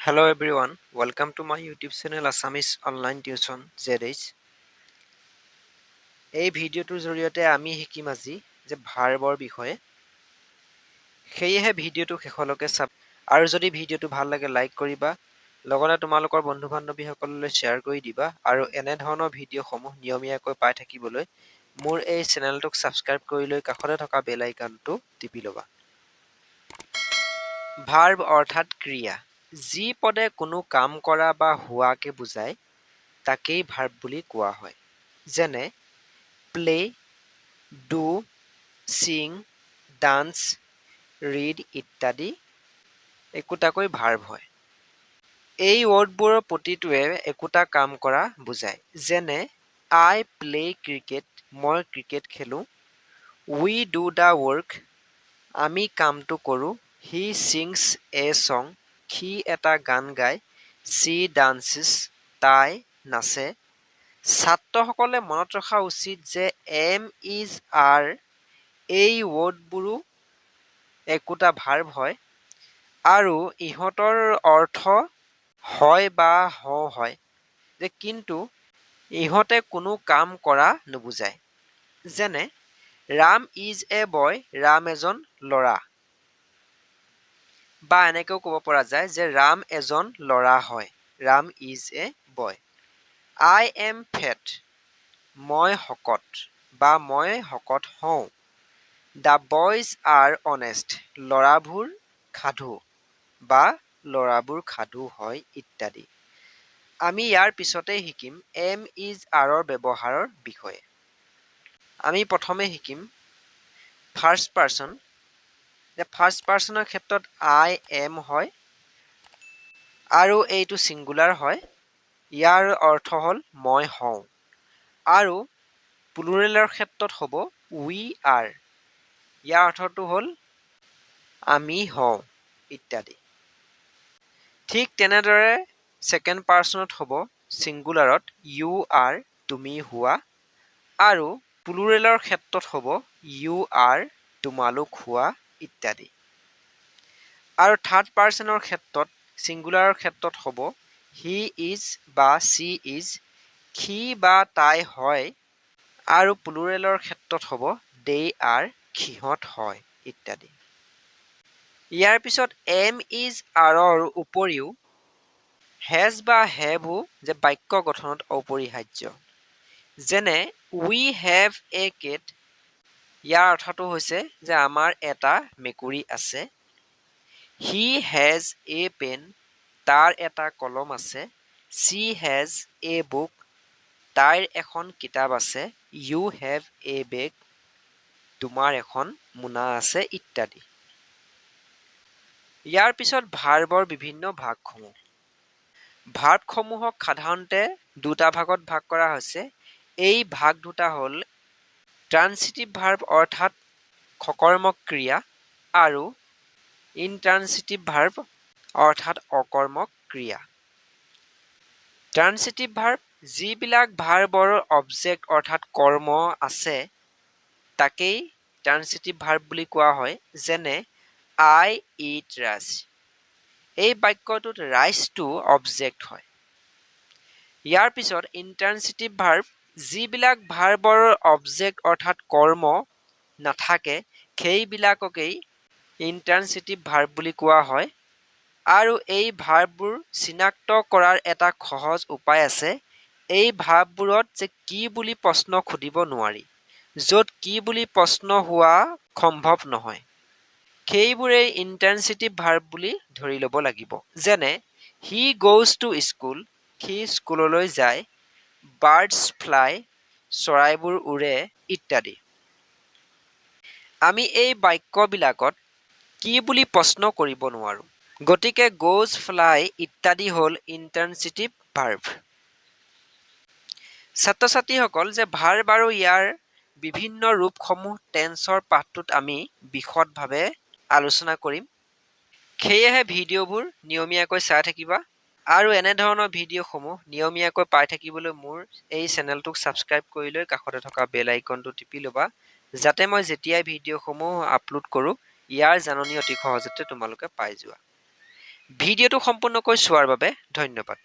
Hello everyone, welcome to my YouTube channel Assamese Online Tuition ZH। এই ভিডিঅ'টোৰ জৰিয়তে আমি শিকিম আজি যে ভাৰ্বৰ বিষয়ে। সেয়েহে ভিডিঅ'টো শেষলৈকে চাব আৰু যদি ভিডিঅ'টো ভাল লাগে, লাইক কৰিবা, লগতে তোমালোকৰ বন্ধু বান্ধৱীসকললৈ শ্বেয়াৰ কৰি দিবা আৰু এনেধৰণৰ ভিডিঅ'সমূহ নিয়মীয়াকৈ পাই থাকিবলৈ মোৰ এই চেনেলটোক ছাবস্ক্ৰাইব কৰি লৈ কাষতে থকা বেল আইকনটো টিপি ল'বা। ভাৰ্ব অৰ্থাৎ ক্ৰিয়া। যি পদে কোনো কাম কৰা বা হোৱাকে বুজায়, তাকেই ভাৰ্ব বুলি কোৱা হয়। যেনে play, do, sing, dance, read ইত্যাদি একোটাকৈ ভাৰ্ব হয়। এই ৱৰ্ডবোৰৰ প্ৰতিটোৱে একোটা কাম কৰা বুজায়। যেনে I play cricket, মই ক্ৰিকেট খেলোঁ। We do the work, আমি কামটো কৰোঁ। He sings a song, সি এটা গান গায়। She dances, তাই নাচে। ছাত্ৰসকলে মনত ৰখা উচিত যে এম, is, R এই ৱৰ্ডবোৰো একোটা ভাৰ্ব হয় আৰু ইহঁতৰ অৰ্থ হয় বা হওঁ হয় যে, কিন্তু ইহঁতে কোনো কাম কৰা নুবুজায়। যেনে Ram is a boy, Ram এজন ল'ৰা। বা এনেকৈও ক'ব পৰা যায় যে ৰাম এজন ল'ৰা হয়। Ram is a boy. I am fat, মই শকত বা মই শকত হওঁ। The boys are honest, ল'ৰাবোৰ সাধু বা ল'ৰাবোৰ সাধু হয় ইত্যাদি। আমি ইয়াৰ পিছতেই শিকিম এম, is, আৰৰ ব্যৱহাৰৰ বিষয়ে। আমি প্ৰথমে শিকিম ফাৰ্ষ্ট পাৰ্চন। যে ফাৰ্ষ্ট পাৰ্চনৰ ক্ষেত্ৰত I am হয় আৰু এইটো ছিংগুলাৰ হয়। ইয়াৰ অৰ্থ হ'ল মই হওঁ আৰু প্লুৰেলৰ ক্ষেত্ৰত হ'ব we are। ইয়াৰ অৰ্থটো হ'ল আমি হওঁ ইত্যাদি। ঠিক তেনেদৰে ছেকেণ্ড পাৰ্চনত হ'ব ছিংগুলাৰত you are, তুমি হোৱা আৰু প্লুৰেলৰ ক্ষেত্ৰত হ'ব you are, তোমালোক হোৱা ইত্যাদি। আৰু থাৰ্ড পাৰ্চনৰ ক্ষেত্ৰত ছিংগুলাৰৰ ক্ষেত্ৰত হ'ব he is বা she is, সি বা তাই হয় আৰু প্লুৰেলৰ ক্ষেত্ৰত হ'ব they are, সিহঁত হয় ইত্যাদি। ইয়াৰ পিছত এম, is, আৰৰ উপৰিও হেজ বা হেভো যে বাক্য গঠনত অপৰিহাৰ্য। যেনে We have a cat, ইয়াৰ অৰ্থটো হৈছে যে আমাৰ এটা মেকুৰী আছে। He has a pen, তাৰ এটা কলম আছে। She has a book, তাইৰ এখন কিতাপ আছে। You have a bag, তোমাৰ এখন মোনা আছে ইত্যাদি। ইয়াৰ পিছত ভাৰ্বৰ বিভিন্ন ভাগসমূহ। ভাৰ্বসমূহক সাধাৰণতে দুটা ভাগত ভাগ কৰা হৈছে। এই ভাগ দুটা হ'ল ট্ৰান্সিটিভ ভাৰ্ব অৰ্থাৎ সকৰ্মক ক্ৰিয়া আৰু ইনট্ৰান্সিটিভ ভাৰ্ব অৰ্থাৎ অকৰ্মক ক্ৰিয়া। ট্ৰান্সিটিভ ভাৰ্ব, যিবিলাক ভাৰ্বৰ অবজেক্ট অৰ্থাৎ কৰ্ম আছে, তাকেই ট্ৰান্সিটিভ ভাৰ্ব বুলি কোৱা হয়। যেনে I eat rice, এই বাক্যটোত ৰাইচটো অবজেক্ট হয়। ইয়াৰ পিছত ইনট্ৰান্সিটিভ ভাৰ্ব, যিবিলাক ভাৰ্বৰ অবজেক্ট অৰ্থাৎ কৰ্ম নাথাকে, সেইবিলাককেই ইনট্ৰান্সিটিভ ভাৰ্ব বুলি কোৱা হয়। আৰু এই ভাৰ্ববোৰ চিনাক্ত কৰাৰ এটা সহজ উপায় আছে। এই ভাৰ্ববোৰত যে কি বুলি প্ৰশ্ন সুধিব নোৱাৰি, য'ত কি বুলি প্ৰশ্ন হোৱা সম্ভৱ নহয়, সেইবোৰেই ইনট্ৰান্সিটিভ ভাৰ্ব বুলি ধৰি ল'ব লাগিব। যেনে He goes to school, সি স্কুললৈ যায়। Birds fly, চৰাইবোৰ উৰে ইত্যাদি। আমি এই বাক্যবিলাকত কি বুলি প্ৰশ্ন কৰিব নোৱাৰোঁ। গতিকে গ'জ, ফ্লাই ইত্যাদি হ'ল ইনট্ৰান্সিটিভ ভাৰ্ব। ছাত্ৰ ছাত্ৰীসকল, যে ভাৰ্ব আৰু ইয়াৰ বিভিন্ন ৰূপসমূহ টেন্সৰ পাঠটোত আমি বিশদভাৱে আলোচনা কৰিম। সেয়েহে ভিডিঅ'বোৰ নিয়মীয়াকৈ চাই থাকিবা আৰু এনেধৰণৰ ভিডিঅ'সমূহ নিয়মীয়াকৈ পাই থাকিবলৈ মোৰ এই চেনেলটোক ছাবস্ক্ৰাইব কৰি লৈ কাষতে থকা বেল আইকনটো টিপি ল'বা, যাতে মই যেতিয়াই ভিডিঅ'সমূহ আপলোড কৰোঁ, ইয়াৰ জাননী অতি সহজতে তোমালোকে পাই যোৱা। ভিডিঅ'টো সম্পূৰ্ণকৈ চোৱাৰ বাবে ধন্যবাদ।